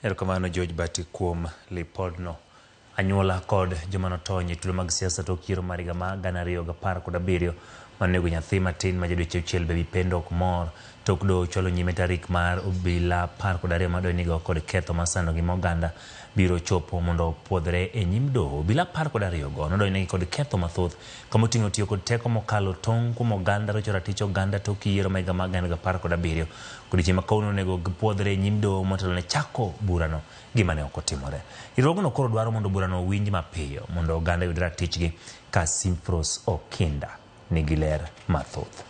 Erokamano George Bati kuom lipodno. Anyuola kod joma notony e tulo mag siasa tok yiero mar higa ma 2017 manonego nyathi matin ma ja dweche auchiel Baby Pendo ok mor tok doho chwalo nyime tarik mar obila 12 madonjnigo kod ketho mar sando ngima oganda biro chopo mondo opuodhre e nyim doho. Obila 12 go nodonjnegi kod ketho mathoth kamoting'o tiyo kod teko mokalo tong' kuom oganda, rocho ratich oganda tok yiero ma higa mar 2017. Odiochieng' ma kawuono onego gipuodhre e nyim doho motelo ne chako burano gima ne ok otimore. Riwruogno koro dwaro mondo burano owinj mapiyo mondo oganda oyud ratichgi ka Simfros Okinda nigi ler mathoth.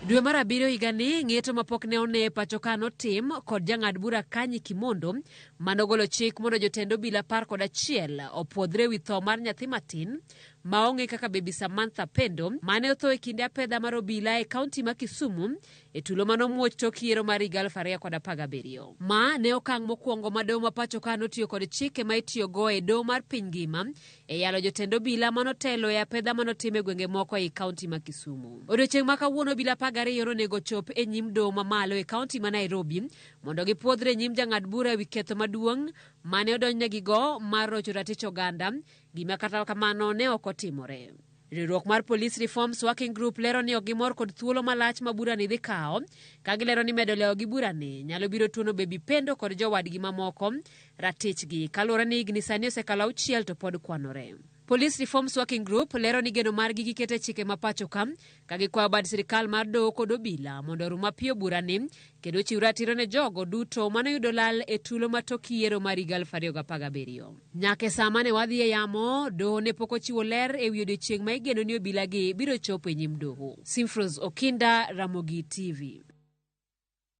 Dwe mar abiriyo higani, ng'eto mapok ne one e pacho ka notim kod jang'ad bura Kanyi Kimondo manogolo chik mondo jotend obila 11 opuodhre wi tho mar nyathi matin ma ong'e kaka Baby Samantha Pendo mane otho e kinde apedha mar obila e kaunti ma Kisumu e tulo mane omuoch tok yiero mar higa 2017. Ma ne okang' mokwongo ma doho ma pacho ka notiyo kod chike ma itiyogo e doho mar piny ngima e yalo jotend obila manotelo e apedha manotim e gwenge moko ei kaunti ma Kisumu. Odiochieng' ma kawuono obila 12 nonego chop e nyim doho mamalo e kaunti ma Nairobi mondo gipuodhre e nyim jang'ad bura ewi ketho maduong' mane odonjnegigo mar rocho ratich oganda, gima kata kamano ne ok otimore. Riwruok mar Police Reforms Working Group lero ni ok gimor kod thuolo malach ma burani dhi kawo, ka gilero ni medo lewo gi burani nyalo biro tuono Baby Pendo kod jowadgi mamoko ratichgi kaluwore ni higni sani osekalo auchiel to pod kwanore. Police Reforms Working Group lero ni geno margi giketo e chike ma pacho ka, ka gikwayo bad sirkal mar doho kod obila mondo orum mapiyo burani kendo ochiw ratiro ne jogo duto mane oyudo lal e tulo ma tok yiero mar higa 2017. Nyaka e saa mane wadhi e yamo, doho ne pok ochiwo ler e wi odiechieng' ma igeno ni obilagi biro chopo e nyim doho. Simfros Okinda, Ramogi TV.